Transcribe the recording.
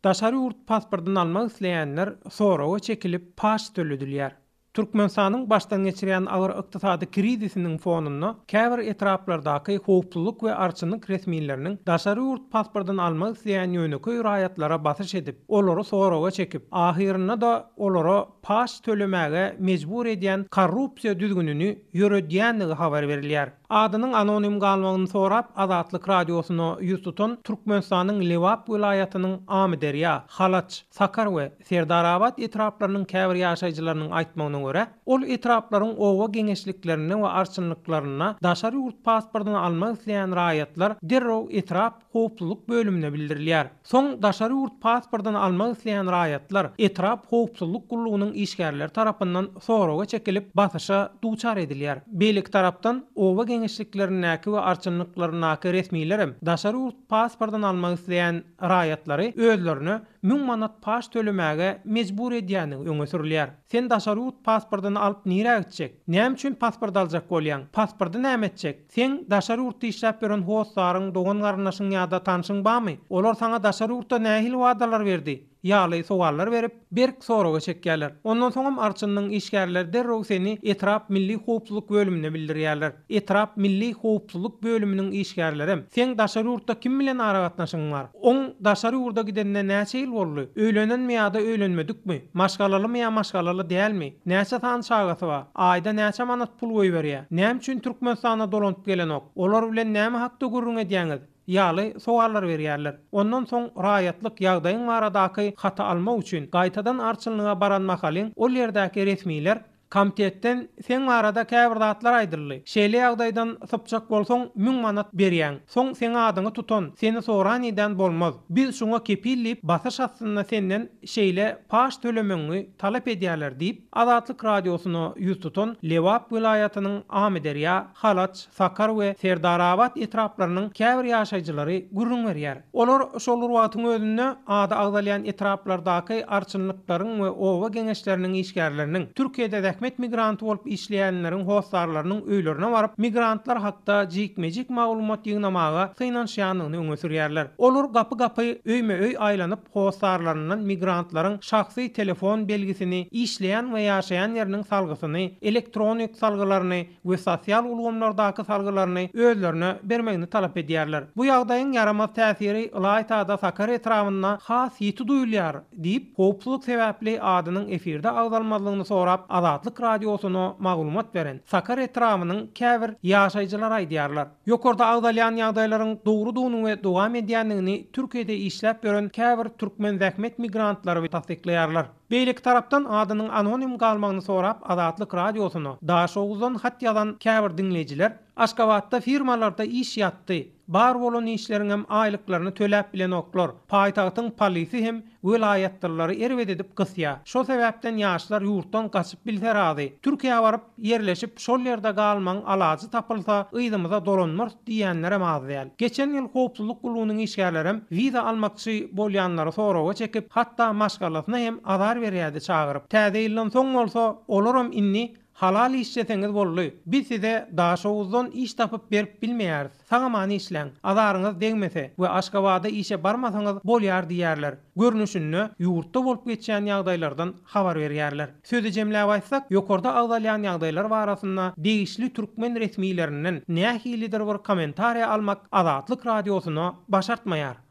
Daşary ýurt pasportyny almak isleýänler soraga çekilip, paç töledilýär. Türkmenistanyň başdan geçirýän agyr ykdysady krizisiniň fonunda käbir etraplardaky howpsuzlyk we arçynlyk resmileriniň daşary ýurt pasportyny almak isleýän ýönekeý raýatlara basyş edip, olary soraga çekip, ahyrynda-da olara paç tölemäge mejbur edýän korrupsiýa düzgünini ýöredýändigi habar berilýär. Adynyň anonim galmagyny sorap, Azatlyk Radiosyna ýüz tutan Türkmenistanyň Lebap welaýatynyň Amyderýa, Halaç, Sakar we Serdarabat etraplarynyň käbir ýaşaýjylarynyň aýtmagyna görä, ol etraplaryň oba geňeşliklerinde we arçynlyklarynda daşary ýurt pasportyny almak isleýän raýatlar derrew etrap howpsuzlyk bölümine bildirilýär. Soň daşary ýurt pasportyny almak isleýän raýatlar etrap howpsuzlyk gullugynyň işgärleri tarapyndan soraga çekilip, basyşa duçar edilýär. Beýleki tarapdan, oba geňeşliklerindäki we arçynlyklaryndaky resmilerem daşary ýurt pasportyny almak isleýän raýatlary özlerine 1000 manat paç tölemäge mejbur edýändigi öňe sürülýär. Sen daşary ýurt pasportyny alyp nirä gitjek? Näme üçin pasport aljak bolýaň? Pasporty näme etjek? Seň daşary ýurtda işläp ýören hossaryň, dogan-garyndaşyň ýa-da tanşyň barmy? Olar saňa daşary ýurtda nähili wadalar berdi? Ýaly sowallar berip, berk soraga çekýärler. Ondan soňam arçynyň işgärleri derrew seni etrap milli howpsuzlyk bölümine bildirýärler. Etrap milli howpsuzlyk bölüminiň işgärlerem, Seň daşary ýurtda kim bilen aragatnaşygyň bar? Oň daşary ýurda gidenine näçe ýyl boldy? Öýlenenmi ýa-da öýlenmedikmi? Maşgalalymy ýa maşgalaly dälmi? Näçe sany çagasy bar? Aýda näçe manat pul goýberýär? Näme üçin Türkmenistana dolanyp gelenok? Olar bilen näme hakda gürrüň edýäňiz? Ýaly sowallar berýärler. Ondan soň raýatlyk ýagdaýyň baradaky haty almak üçin gaýtadan arçynlyga baran mahalyň ol ýerdäki resmiler, Komitetden seň barada käbir zatlar aýdyldy. Şeýle ýagdaýdan sypjak bolsaň müň manat berýäň. Soň seň adyňy tutan, seni soran-idän bolmaz. Biz şuňa kepil diýip, basyş astynda senden şeýle paç tölemegiňi talap edýärler diýip, Azatlyk Radiosyna ýüz tutan Lebap welaýatynyň Amyderýa, Halaç, Sakar we Serdarabat etraplarynyň käbir ýaşaýjylary gürrüň berýär. Olar şol bir wagtyň özünde ady agzalýan etraplardaky arçynlyklaryň we oba geňeşleriniň işgärleriniň Türkiýede zähmet migranty bolup işleýänleriň hossarlarynyň öýlerine baryp, migrantlar hakda jikme-jik maglumat ýygnamaga synanyşýandygyny öňe sürýärler. Olar gapy-gapy, öýme-öý aýlanyp, hossarlaryndan migrantlaryň şahsy telefon belgisini, işleýän we ýaşaýan ýeriniň salgysyny, elektronik salgylaryny, we sosial ulgamlardaky salgylaryny özlerine bermegini talap edýärler. Bu ýagdaýyň ýaramaz täsiri ylaýta-da Sakar etrabynda has ýiti duýulýar diýip, howpsuzlyk sebäpli adynyň efirde agzalmazlygyny sorap Azatlyk Radiosyna maglumat beren Sakar etrabynyň käbir ýaşaýjylary aýdýarlar. Ýokarda agzalýan ýagdaýlaryň dogrudygyny we dowam edýändigini Türkiýede işläp ýören käbir türkmen zähmet migrantlary tassyklaýarlar. Beýleki tarapdan adynyň anonim galmagyny sorap Azatlyk Radiosyna Daşoguzdan hat ýazan käbir diňleýjiler, Aşgabatda firmalarda iş ýatdy, bar bolan işleriňem aýlyklaryny töläp bilenoklar, paýtagtyň polisi hem welaýatlylary erbet edip gysýa, şo sebäpden ýaşlar ýurtdan gaçyp bilse razy, Türkiýä baryp ýerleşip şol ýerde galmagyň alajy tapylsa yzymyza dolanmarys diýýänlerem az däl. Geçen ýyl howpsuzlyk gullugynyň işgärlerem wiza almakçy bolýanlary soraga çekip, hatda maşgalasyna hem azar berýärdi çagyryp. Täze ýyldan soň bolsa olaram indi halal işleseňiz boldy, biz size Daşoguzdan iş tapyp berip bilmeýäris, sag-aman işläň, azaryňyz degmese we Aşgabada işe barmasaňyz bolýar diýýärler. Görnüşinde ýurtda bolup geçýän ýagdaýlardan habar berýärler. Sözi jemläp aýtsak, ýokarda agzalýan ýagdaýlar barasynda degişli türkmen resmilerinden nähilidir bir kommentariýa almak Azatlyk Radiosyna başartmaýar.